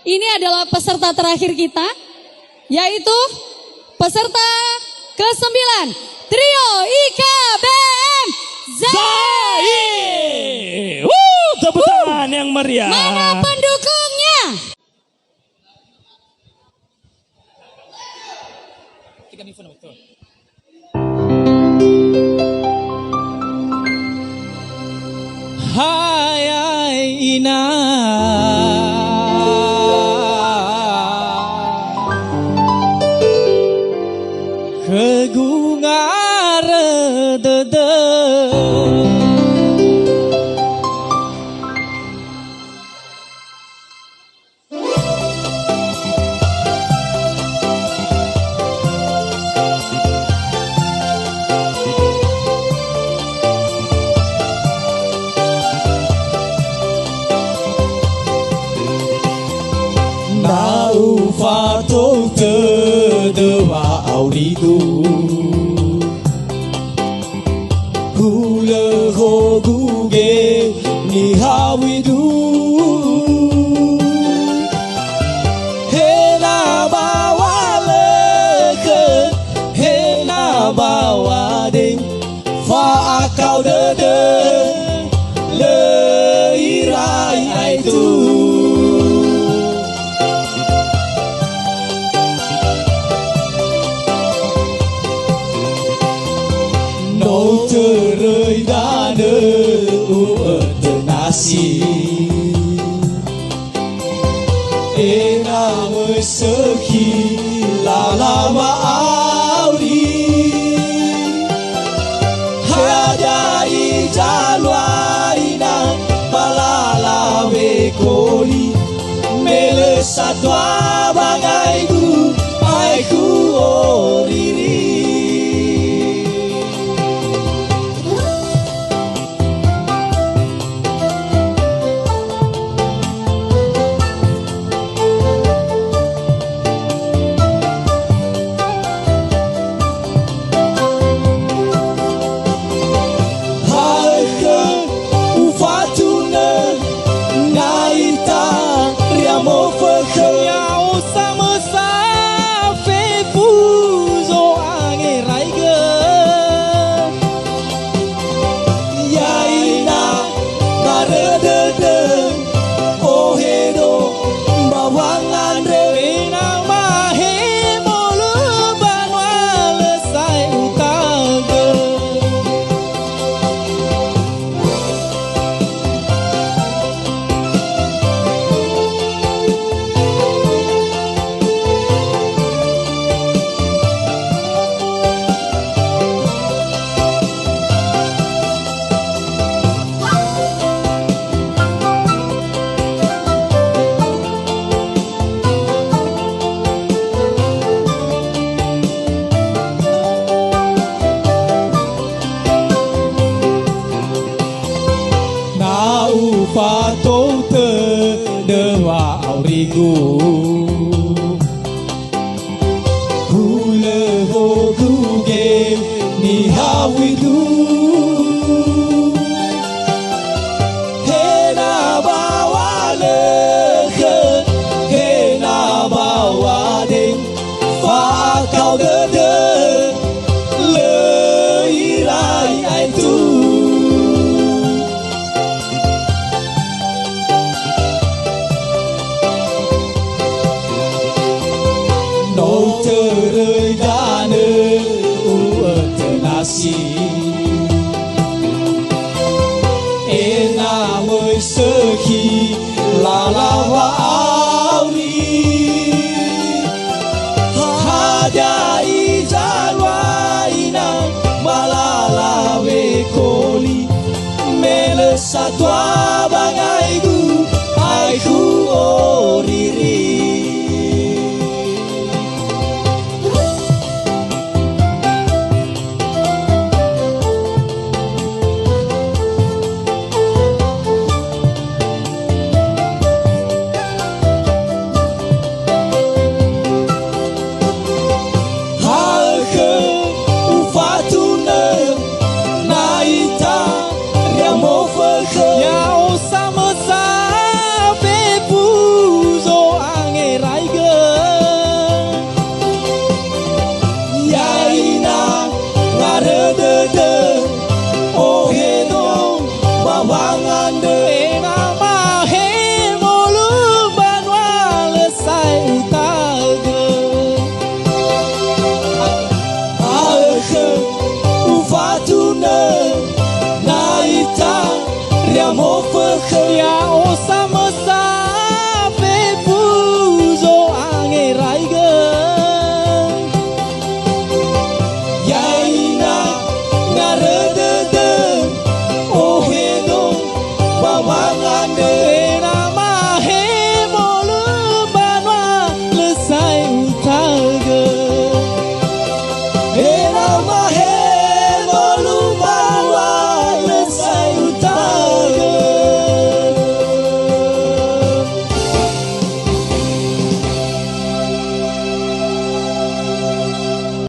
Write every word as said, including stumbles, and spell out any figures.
Ini adalah peserta terakhir kita, yaitu peserta kesembilan, Trio I K B M Zai. Zai. Wuh, tepuk tangan yang meriah. Mana pendukungnya? Hai, hai, ina. Khögu ngarö dödö. Na ufatou tödö wa'aurigu. Hulö hogu ge nihawuigu. He na ba wa lökhö, he na ba wa deng, fa'akao dödö, lö irai aetu. No utöröi danö u'ötö nasi. Ena'ö möi sökhi lala wa'auri. Hadia ira zalua ina ba lala wekoli, me lö satua wangaigu aekhu oriri. Hakhö ufatunö, na ita ria mofökhö. Ya'o samösa fefu zo'angeraigö. Ya'ina ngarö dödö, ohedo ba wangandrö. Ena'ö mahemolö banua lö sa'ae utagö. Na ufatou tödö wa'aurigu. Hulö hogu ge nihawuigu. He na ba wa lökhö, he na ba wa deng, fa'akao dödö, lö irai aetu. No utöröi danö u'ötö nasi.